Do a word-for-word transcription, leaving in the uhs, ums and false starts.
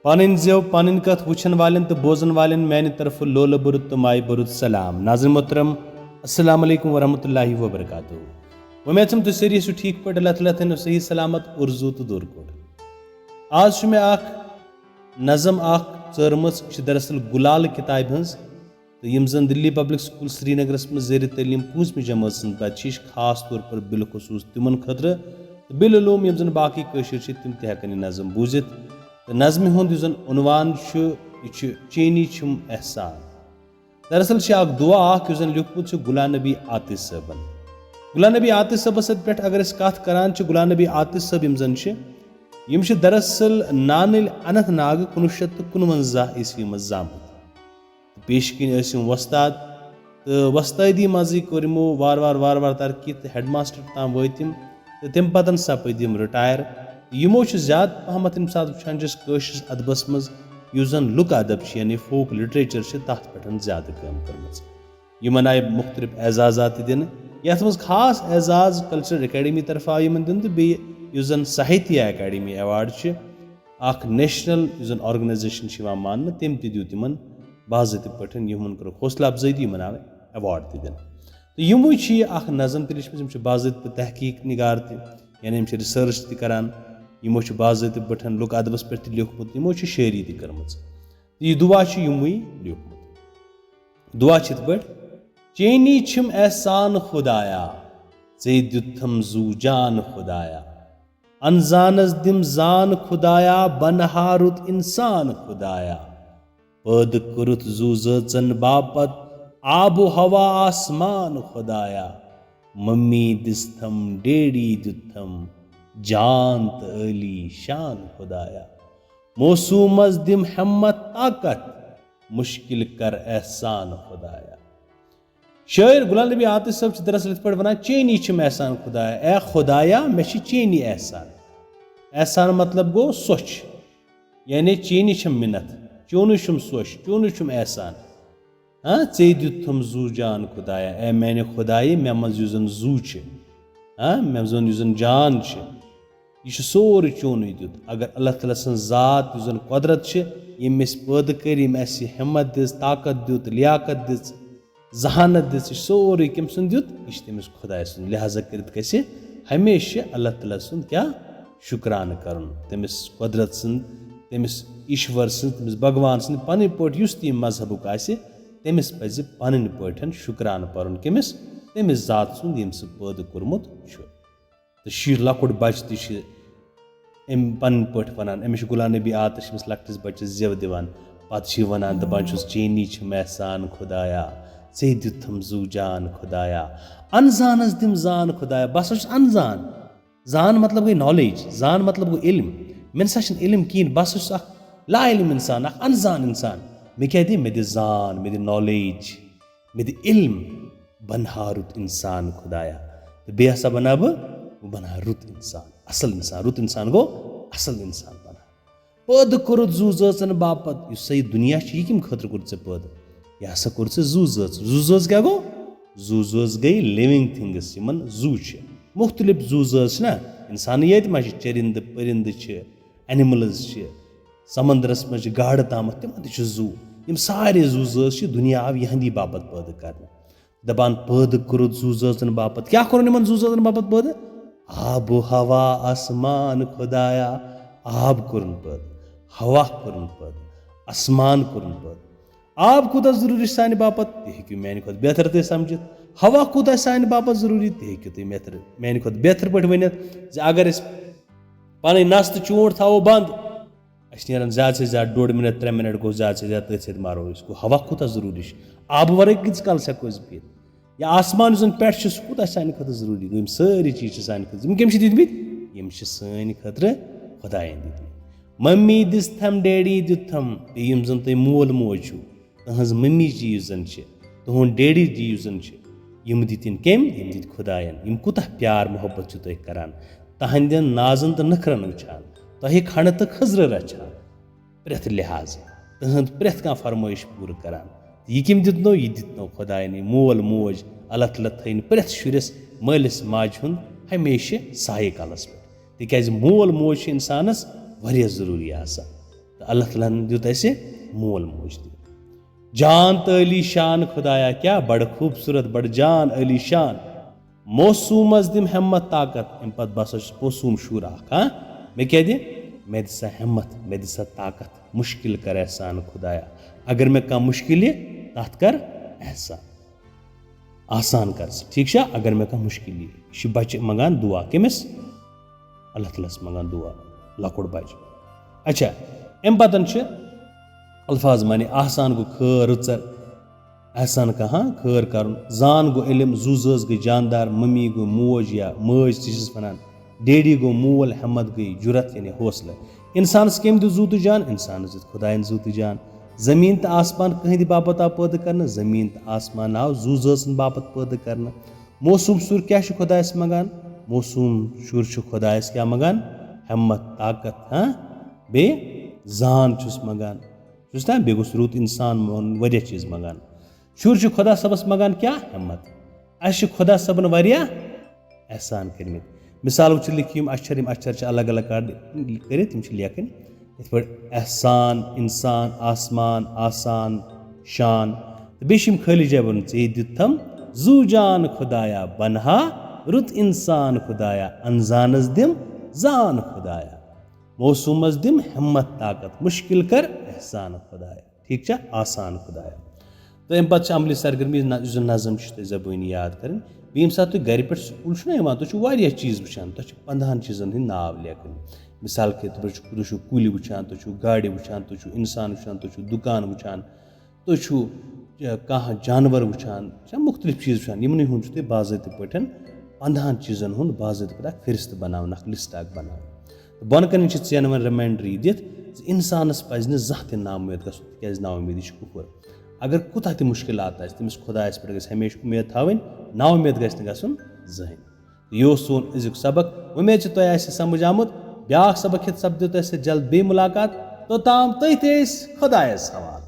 پنٕنۍ زٮ۪و، پنٕنۍ کتھ وٕچھن والٮ۪ن تہٕ بوزن والٮ۪ن میانہِ طرفہٕ لولہٕ بوٚرُت تہٕ مایہِ بوٚرُت سلام۔ ناظرین محترم، السلام علیکم ورحمۃ اللہ وبرکاتہ۔ وۄمید چھم تُہۍ سٲری ٲسِو ٹھیٖک پٲٹھۍ، اللہ تعالیٰ تھٲینو صحیح سلامت، اُرزوٗ تہٕ دوٗر کوٚٹ۔ آز چھُ مےٚ اکھ نظم اکھ ژٲرمٕژ، یہِ چھِ دراصل گُلالہٕ کِتابہِ ہٕنٛز، تہٕ یِم زَن دِلی پبلک سکول سرینگرَس منٛز زیر تعلیٖم پوٗنٛژمہِ جمٲژ ہٕنٛز بَچہِ چھِ، یہِ چھِ خاص طور پر بالخصوٗص تِمَن خٲطرٕ، تہٕ بالعلوم یِم زَن باقٕے کٲشِرۍ چھِ، تِم تہِ ہٮ۪کَن یہِ نظم بوٗزِتھ۔ تہٕ نظمہِ ہُنٛد یُس زَن عنوان چھُ، یہِ چھُ چینی چھِم احسان۔ دراصل چھِ اکھ دُعا اکھ، یُس زَن لیوٗکھمُت چھُ غلام نبی عاطف صٲبَن۔ غلام نبی عاطف صٲبَس سۭتۍ پٮ۪ٹھ اگر أسۍ کَتھ کَران چھِ، غلام نبی عاطف صٲب یِم زَن چھِ، یِم چھِ دراصل نانٕلۍ اننت ناگ، کُنوُہ شیٚتھ تہٕ کُنوَنزاہ عیسوی منٛز زامٕتۍ۔ تہٕ پیشہِ کِنۍ ٲسۍ یِم وۄستاد، تہٕ وۄستٲدی منٛزٕے کٔر یِمو وارٕ وارٕ وارٕ وارٕ ترقی تہٕ ہیڈ ماسٹر تام وٲتۍ یِم، تہٕ تَمہِ پتہٕ سپٕدۍ یِم رِٹایَر۔ تہٕ یِمو چھُ زیادٕ پہمتھ ییٚمہِ ساتہٕ وٕچھان چھِ أسۍ کٲشرِس ادبس منٛز یُس زن لُکہٕ ادب چھُ، یعنی فوک لٹریچر چھُ، تتھ پٮ۪ٹھ زیادٕ کٲم کٔرمٕژ۔ یِمن آیہِ مُختلف اعزازات تہِ دِنہٕ، یتھ منٛز خاص اعزاز کلچرل اکیڈمی طرفہٕ آو یِمن دِنہٕ، تہٕ بیٚیہِ یُس زن ساہتیہ اکیڈمی ایوارڈ چھُ، اکھ نیشنل یُس زن آرگنائزیشن چھِ یِوان ماننہٕ، تٔمۍ تہِ دیُت یِمن باضٲبطہٕ پٲٹھۍ، یِمن کٔرٕکھ حوصلہٕ افزٲیی تہٕ یِمن آو ایوارڈ تہِ دِنہٕ۔ تہٕ یِموٕے چھِ یہِ اکھ نظم تہِ لیچھمٕژ، یِم چھِ باضٲبطہٕ تحقیق نگار تہِ، یعنی یِم چھِ ریسرچ تہِ کران، یِمو چھُ باضٲبطہٕ پٲٹھۍ لُکہٕ ادبس پٮ۪ٹھ تہِ لیوٗکھمُت، یِمو چھِ شٲعری تہِ کٔرمٕژ۔ تہٕ یہِ دُعا چھُ یِموٕے لیوٗکھمُت۔ دُعا چھِ یِتھ پٲٹھۍ، چینی چھِم احسان خدایا، ژے دیُتتھم زُو جان خدایا۔ انزانس دِم زان خدایا، بنہا رُت انسان خدایا۔ پٲدٕ کوٚرُتھ زُو زٲژن باپتھ آب و ہوا آسمان خدایا۔ ممی دِژتھم ڈیڈی دیُتتھم جان تہٕ عٲلی شان خدایا۔ موسومس دِم ہمت طاقت، مُشکِل کر احسان خدایا۔ شٲعر غلام نبی عاطف صٲب چھِ دراصل یِتھ پٲٹھۍ وَنان، چینی چھِم احسان خدایا، اے خدایا، مےٚ چھِ چینی احسان۔ احسان مطلب گوٚو سۄچھ، یعنی چینی چھِم مِنت، چونُے چھُم سۄچھ، چونُے چھُم احسان۔ ہاں، ژے دیُتتھم زُو جان خدایا، اے میانہِ خدایہِ، مےٚ منٛز یُس زن زُو چھِ، ہاں، مےٚ زن یُس زن جان چھِ، یہِ چھُ سورُے چونُے دیُت۔ اگر اللہ تعالیٰ سٕنٛز ذات، یُس زن قۄدرت چھِ، ییٚمۍ أسۍ پٲدٕ کٔرۍ، ییٚمۍ اَسہِ یہِ ہمت دِژ، طاقت دیُت، لیاقت دِژ، ذہانت دِژ، یہِ چھُ سورُے کٔمۍ سُنٛد دیُت؟ یہِ چھُ تٔمِس خۄداے سُنٛد۔ لہذا کٔرِتھ گژھِ ہمیشہِ اللہ تعالیٰ سُنٛد کیٛاہ؟ شُکرانہٕ کَرُن۔ تٔمِس قۄدرت سٕنٛد، تٔمِس ایشور سٕنٛز، تٔمِس بھگوان سٕنٛد پنٕنۍ پٲٹھۍ یُس تہِ یہِ مذہبُک آسہِ، تٔمِس پَزِ پنٕنۍ پٲٹھۍ شُکرانہٕ پَرُن۔ کٔمِس؟ تٔمِس ذات سُنٛد، ییٚمۍ سُہ پٲدٕ کوٚرمُت چھُ۔ تہٕ شُر، لۄکُٹ بچہٕ تہِ چھُ أمۍ پنٕنۍ پٲٹھۍ وَنان، أمِس چھُ غلام نبی عاطف چھُ أمِس لۄکٹِس بچس زٮ۪و دِوان۔ پتہٕ چھُ یہِ وَنان، دَپان چھُس، چینی چھِم احسان خدایا، ژے دیُتتھم زُو جان خدایا، انزانس دِم زان خدایا۔ بہٕ ہسا چھُس انزان۔ زان مطلب گٔے نالیج، زان مطلب گوٚو علم۔ مےٚ نسا چھُنہٕ علم کِہیٖنۍ، بہٕ ہسا چھُس اکھ لا علم انسان، اکھ انزان انسان۔ مےٚ کیٛاہ دِ؟ مےٚ دِ زان، مےٚ دِ نالیج۔ مےٚ دِ علم، بنہا رُت انسان خدایا۔ تہٕ بیٚیہِ ہسا بنہٕ بہٕ، بہٕ بنہٕ رُت انسان، اصل انسان۔ رُت انسان گوٚو اصل انسان بنہٕ۔ پٲدٕ کوٚرُتھ زُو زٲژن باپتھ، یُس سا یہِ دُنیا چھُ، یہِ کَمہِ خٲطرٕ کوٚر ژےٚ پٲدٕ؟ یہِ ہسا کوٚر ژےٚ زُو زٲژ۔ زُو زٲژ کیٛاہ گوٚو؟ زُو زٲژ گٔے لِونگ تھنگس، یِمن زُو چھِ۔ مُختٔلِف زُو زٲژ چھِ نا، انسانٕے یٲتۍ ما چھِ، چٔرِندٕ پٔرِندٕ چھِ، اینملز چھِ، سمندرس منٛز چھِ گاڈٕ تامتھ، تِمن تہِ چھُ زُو۔ یِم سارے زُو زٲژ چھِ، دُنیا آو یِہنٛدی باپتھ پٲدٕ کرنہٕ۔ دپان، پٲدٕ کوٚرُتھ زُو زٲژن باپتھ۔ کیٛاہ کوٚرُن یِمن زُو زٲژن باپتھ پٲدٕ؟ آب و ہوا، آسمان، خدایا۔ آب کوٚرُن پٲدٕ، ہوا کوٚرُن پٲدٕ، آسمان کوٚرُن پٲدٕ۔ آب کوٗتاہ ضروٗری چھُ سانہِ باپتھ، تہِ ہیٚکِو میانہِ کھۄتہٕ بہتر تُہۍ سمجھِتھ۔ ہوا کوٗتاہ چھُ سانہِ باپتھ ضروٗری، تہِ ہیٚکِو تُہۍ بہتر، میانہِ کھۄتہٕ بہتر پٲٹھۍ ؤنِتھ زِ اگر أسۍ پنٕنۍ نس تہٕ چونٛٹھ تھاوو بنٛد، أسۍ نیرن زیادٕ سے زیادٕ ڈوٚڈ منٹ، ترٛےٚ منٹ گوٚو زیادٕ سے زیادٕ، تٔتھۍ سۭتۍ مرو أسۍ۔ گوٚو، ہوا کوٗتاہ ضروٗری چھُ؟ آبہٕ ورٲے کۭتِس کالس ہٮ۪کو أسۍ بِہِتھ؟ یا آسمان یُس زن پٮ۪ٹھ چھُ، سُہ کوٗتاہ چھُ سانہِ خٲطرٕ ضروٗری؟ گوٚو، یِم سٲری چیٖز چھِ سانہِ خٲطرٕ، یِم کٔمۍ چھِ دِتمٕتۍ؟ یِم چھِ سٲنۍ خٲطرٕ خۄدایَن دِتمٕتۍ۔ ممی دِژتھم، ڈیڈی دیُتتھم، بیٚیہِ یِم زن تۄہہِ مول موج چھُو، تُہنٛز ممی جی یُس زن چھِ، تُہُنٛد ڈیڈی جی یُس زن چھِ، یِم دِتِن کٔمۍ؟ یِم دِتۍ خۄدایَن۔ یِم کوٗتاہ پیار محبت چھِو تُہۍ کران، تہنٛدٮ۪ن نازن تہٕ نخرن وٕچھان، تۄہہِ کھنڈٕ تہٕ خٔزرٕ رچھان، پرٛٮ۪تھ لحاظہٕ تٕہٕنٛز پرٛٮ۪تھ کانٛہہ فرمٲیش پوٗرٕ کران۔ تہٕ یہِ کٔمۍ دیُتنو؟ یہِ دیُتنو خۄدایَنٕے۔ مول موج، اللہ تعالیٰ تھٲیِن پرٛٮ۪تھ شُرِس مٲلِس ماجہِ ہُنٛد ہمیشہِ سایہِ کلس پٮ۪ٹھ، تِکیازِ مول موج چھُ انسانس واریاہ ضروٗری آسان۔ تہٕ اللہ تعالیٰ ہن دیُت اَسہِ مول موج تہِ۔ جان تہٕ علی شان خدایا، کیٛاہ بڑٕ خوٗبصوٗرت، بڑٕ جان علی شان۔ موسوٗمس دِم ہمت طاقت، اَمہِ پتہٕ بہٕ ہسا چھُس موسوٗم شُر اکھ، ہاں؟ مےٚ کیٛاہ دِ؟ مےٚ دِ سا ہمت، مےٚ دِ سا طاقت، مُشکِل کر احسان خدایا۔ اگر مےٚ کانٛہہ مُشکِل یہِ، تتھ کر احسان۔ آسان کر ژٕ، ٹھیٖک چھا؟ اگر مےٚ کانٛہہ مُشکِل یی، یہِ چھُ بچہِ منٛگان دُعا۔ کٔمِس؟ اللہ تعالیٰ ہس منٛگان دُعا، لۄکُٹ بچہِ۔ اچھا، اَمہِ پتن چھِ الفاظ معنی، آسان گوٚو خٲر، رٕژر، احسان کانٛہہ خٲر کرُن، زان گوٚو علم، زُو زٲژ گٔے جاندار، ممی گوٚو موج یا مٲج تہِ چھِس ونان، ڈیڈی گوٚو مول، ہمت گٔے جُرت یعنی حوصلہٕ۔ انسانس کٔمۍ دیُت زُو تہٕ جان؟ انسانس دیُت خداین زُو تہٕ جان۔ زمین تہٕ آسمان کٕہٕنٛدِ باپتھ آو پٲدٕ کرنہٕ؟ زمین تہٕ آسمان آو زُو زٲژن باپتھ پٲدٕ کرنہٕ۔ موسوٗم شُر کیٛاہ چھُ خۄدایَس منٛگان؟ موسوٗم شُر چھُ خۄدایَس کیٛاہ منٛگان؟ ہٮ۪مت، طاقت، ہاں؟ بیٚیہِ زان چھُس منٛگان۔ چھُس نا؟ بیٚیہِ گوٚژھ رُت اِنسان منٛگُن، واریاہ چیٖز منٛگان۔ شُر چھُ خۄدا صٲبَس منٛگان کیٛاہ؟ ہٮ۪مت۔ اَسہِ چھِ خۄدا صٲبَن واریاہ احسان کٔرمٕتۍ۔ مِثال وٕچھِو، لیکھِو یِم اَچھر، یِم اَچھر چھِ الگ الگ کَڑ-، کٔرِتھ، یِم چھِ لیکھٕنۍ۔ یِتھ پٲٹھۍ احسان، اِنسان، آسمان، آسان، شان۔ تہٕ بیٚیہِ چھِ یِم خٲلی جایہِ ووٚنمُت، ژےٚ دیُتتھم زُو جان خدایا، بنہا رُت اِنسان خدایا، انزانس دِم زان خدایا، موسوٗمس دِم ہمت طاقت، مُشکِل کر احسان خدایا۔ ٹھیٖک چھا؟ آسان خدایا۔ تہٕ اَمہِ پتہٕ چھِ عملی سرگرمی، نہ-، یُس زن نظم چھِ تۄہہِ زبٲنی یاد کرٕنۍ۔ بیٚیہِ ییٚمہِ ساتہٕ تُہۍ گرِ پٮ۪ٹھ سکوٗل چھُو نا یِوان، تُہۍ چھِو واریاہ چیٖز وٕچھان، تۄہہِ چھِ پنٛدہن چیٖزن ہٕنٛدۍ ناو لیکھٕنۍ۔ مثال کے طور پر چھُ، تُہۍ چھِو کُلۍ وٕچھان، تُہۍ چھِو گاڑِ وٕچھان، تُہۍ چھِو اِنسان وٕچھان، تُہۍ چھِو دُکان وٕچھان، تُہۍ چھِو، اَ، کانٛہہ جانور وٕچھان، چھا مُختٔلِف چیٖز وٕچھان، یِمنٕے ہُنٛد چھُ تۄہہِ باضٲبطہٕ پٲٹھۍ پنٛدہن چیٖزن ہُنٛد باضٲبطہٕ پٲٹھۍ اکھ فہرست بناوُن، اکھ لسٹ اکھ بناوُن۔ تہٕ بۄنہٕ کنہِ چھِ ژےٚ یِوان ریمائنڈر یہِ دِتھ زِ اِنسانس پزِ نہٕ زانٛہہ تہِ نااُمید گژھُن، تِکیازِ نااُمیدی چھِ کُفر۔ اگر کوٗتاہ تہِ مُشکِلات آسہِ، تٔمِس خۄدایس پٮ۪ٹھ گژھِ ہمیشہِ اُمید تھاوٕنۍ، نااُمید گژھِ نہٕ گژھُن زٕہٕنۍ۔ یہِ اوس سون أزیُک سبق۔ اُمید چھِ تۄہہِ آسہِ سمجھ آمُت۔ بیٛاکھ سبق ہیٚتھ سپدِو تۄہہِ سۭتۍ جلد بیٚیہِ مُلاقات۔ توٚتام تُہۍ تہِ ٲسۍ خۄدایس حوالہٕ۔